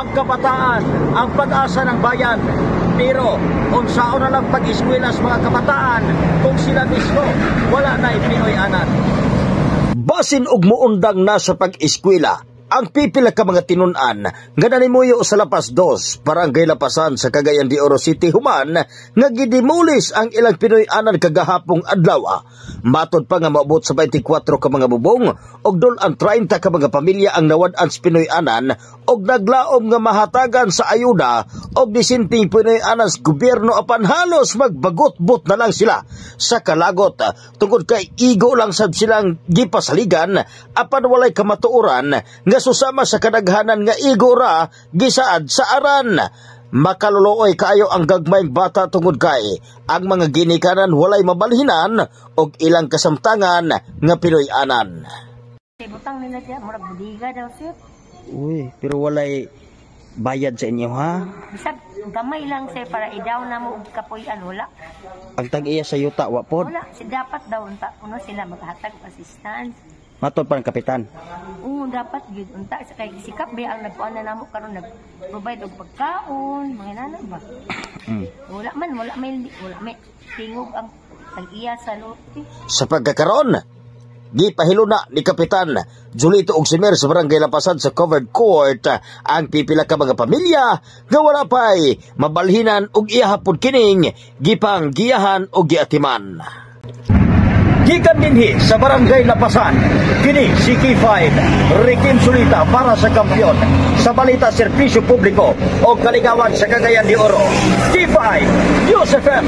Ang kabataan, ang pag-asa ng bayan. Pero unsaon na lang pag-eskwela sa mga kabataan kung sila mismo wala na Pinoy-anan? Basin og muundang na sa pag-eskwela ang pipila ka mga tinun-an nga nanimuyo sa Lapas Dos, Barangay Lapasan sa Cagayan de Oro City human nga gidemolis ang ilang Pinoy-anan kagahapong adlaw. Matod pa nga moabot sa 24 ka mga bubong og dul-an 30 ka mga pamilya ang nawad-an sa Pinoy-anan og naglaom nga mahatagan sa ayuda og disenteng Pinoy-anan sa gobyerno, apan halos magbagot-bot na lang sila sa kalagot tungod kay igo lang sab silang gipasaligan apan walay kamatuoran nga susama sa kadaghanan nga igo ra gisaad sa aran. Makaluluoy kaayo ang gagmayng bata tungod kay ang mga ginikanan walay mabalhinan og ilang kasamtangan nga Pinoy-anan. Butang nila siya, murag budiga daw, sir. Uy, pero walay bayad sa inyo, ha? Bisag gamay lang, sir, para i-down na mo og kapuy-an, wala. Ang tag-iya sa yuta wa pod? Wala, si dapat daw unta kuno sila maghatag og assistance. Matod pa ng kapitan. Oo, dapat gyud unta sa kay sikap ba ang nagkuan na namo karon, nag-provide og pagkaon, mga nana ba. Wala man, wala may tingog ang tag-iya sa lote. Sa pagkakaroon, gipahiluna ni Kapitan Julito Ogsimer sa Barangay Lapasan sa covered court ang pipila ka mga pamilya nga wala pa'y mabalhinan og iyahapon kining gipang giyahan og giatiman. Gikan dinhi sa Barangay Lapasan, kini si K5, Rikim Sulita para sa Kampiyon, sa balita, serbisyo publiko o kaligawan sa Cagayan de Oro. K5, News FM.